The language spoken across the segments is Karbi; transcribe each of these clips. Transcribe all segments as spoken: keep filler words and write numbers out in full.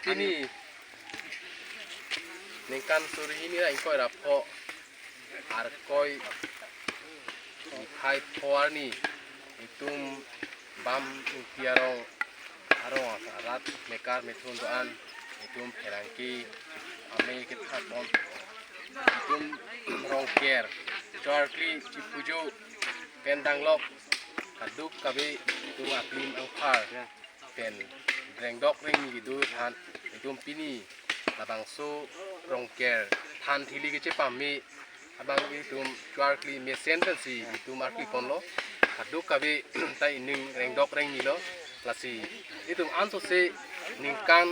Pini ningkan suri hini ra ingkoi ra pho, Arkoi niphai pho arni itum Bam Ingti arong, arong arat mekar methun do-an itum pherangke amei kethak pon, itum Rongker, Choarkli Chiphujo pen danglok kadokave itum aklim angphar pen rengdok rengni kedo aphan itum pini labangso Rongker thanthili kechepame abang itum Choarkli mesen pensi itum arkli ponlo. Kadokave ta ining rengdok rengnilo. Lasi itum ansose ningkan,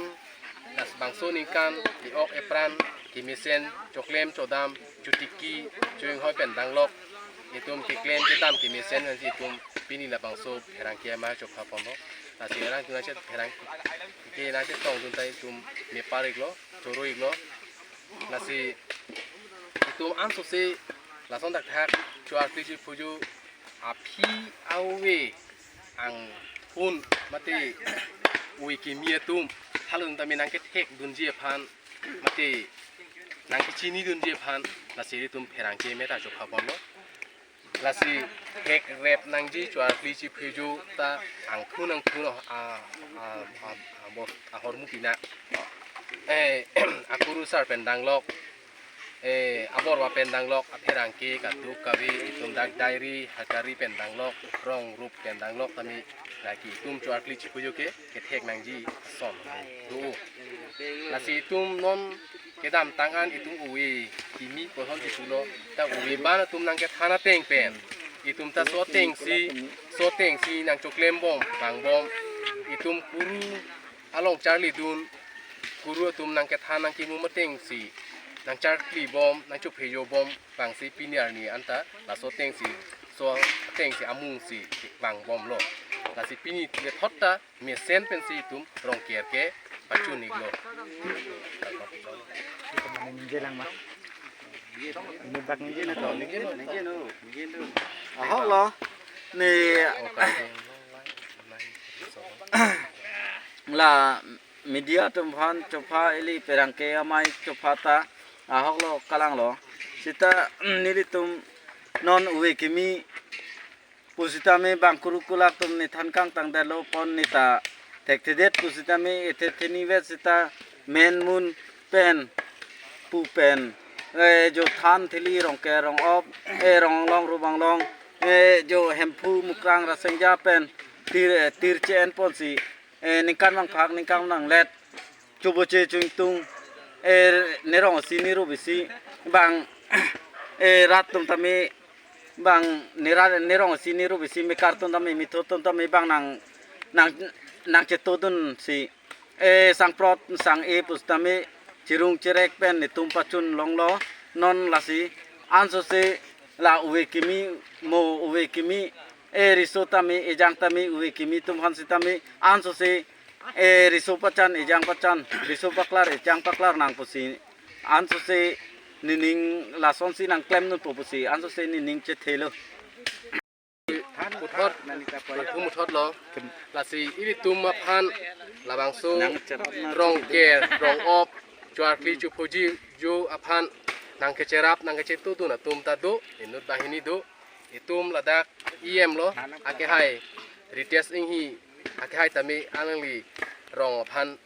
labangso ningkan e-ok epran kemesen, choklem chodam, chotiki, cho-inghoi pen danglok itum keklem kedam kemesen pensi itum pini labangso pherangke amei chopha ponlo. Lasi erang tuna chet pherangke nangchetong dun ta itum mepar-iklo, choro-iklo. Lasi itum ansose lason thakthak Choarkli Chiphujo aphi ave angthun mate ove kimi atum halun tame nangkethek dunji aphan mate nangkechini dunji aphan lasi itum pherangke amei ta chopha ponlo. Lasi thekrep nangji Choarkli Chiphujo ta angthun angthun a, a, a, a, bos ahormu pina. Eh, akurusar pen danglok, eh, aborwa pen danglok, apherangke kadokave itum dak Dairi Hakari pen danglok, Rongrup pen danglok tame lake itum Choarkli Chiphujo ke kethek nangji ason do. Lasi itum non kedamtang an itum ove kimi pohon disulo, ta ove ban atum nangkethan ateng pen itum ta so atengsi, so atengsi nangchoklem bom, bang bom, itum kuru along charli dun, kuru atum nangkethan nangkimum atengsi nangcharli bom, nangchophejo bom, bangsi pini arni anta laso atengsi, so atengsi amungsi bang bomlo. Lasi pini le thot ta mesen pensi itum Rongker ke pachun-iklo. Ningje lang ma. Ini bak ningje na to. Ahok lo. Ni la media atum aphan chopha, ili pherangke amei chopha ta ahok lo, kalang lo. Seta nelitum non ove kimi pusitame bang kuru kulak atum ne than kangtang detlo pon, ne ta thekthedet pusitame ethe theni vet seta men mun pen pu pen, eh, jo thanthili Rongker Rongop, eh, Ronglong Rubanglong, eh, jo Hemphu Mukrang Rasengja pen tir, eh, tir che-en ponsi, eh, ningkan bang phak ningkan bang let choboche chungtung, eh, nerong si niru bisi bang, eh, rat atum tame bang nera nerong si niru bisi mekar atum tame, mithot atum tame bang nang, nang, nangchetodunsi, eh, sangprot sang-e pusitame chirung chirek pen netum pachun longlo. Non lasi ansose la ove kimi, mo ove kimi, eh, riso tame, ejang tame, ove kimi atum aphan sitame ansose, eh, riso pachan, ejang pachan, riso paklar, ejang paklar nang pusi ansose nening lasonsi nangklemdunpo pusi ansose nening chethelo. Puthot, nangtum puthot lo. Lasi ilitum aphan labangso Rongker Rongop Choarkli Chiphujo aphan nangkecherap nangkechetodun atum ta do, inut banghini do. Itum ladak E M lo, akehai Ritesh Enghi, akehai tame alangli rong aphan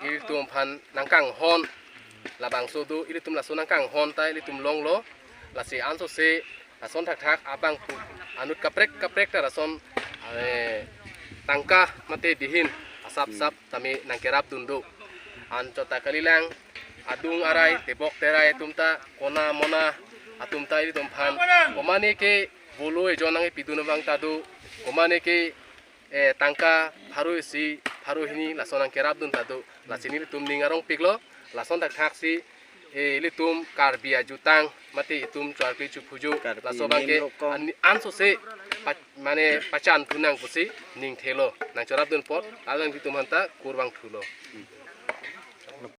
ilitum aphan nangkanghon, labangso do, ilitum laso nangkanghon ta ilitum longlo. Lasi ansose lason thakthak abang pu anut kaprek kaprek ta lason, eh, tangka mate dihin asap sap tame nangkerapdun do. Anchot ta kalilang, adung arai, tebok terai atum ta, kona mona atum ta ilitum aphan komane ke bolo ejon nangkepidun abang ta do, komane ke, eh, tangka pharo isi, pharo hini lason nangkerapdun ta do. Lasi nelitum ning arongpiklo, lason thakthaksi, eh, ilitum Karbi ajutang mate itum Choarkli Chiphujo, Karbi laso abang ke nim rokong. An-, ansose pa-, mane pachan thunang pusi ning thelo, nangcherapdun apot alanglitum aphanta kurvangthulo.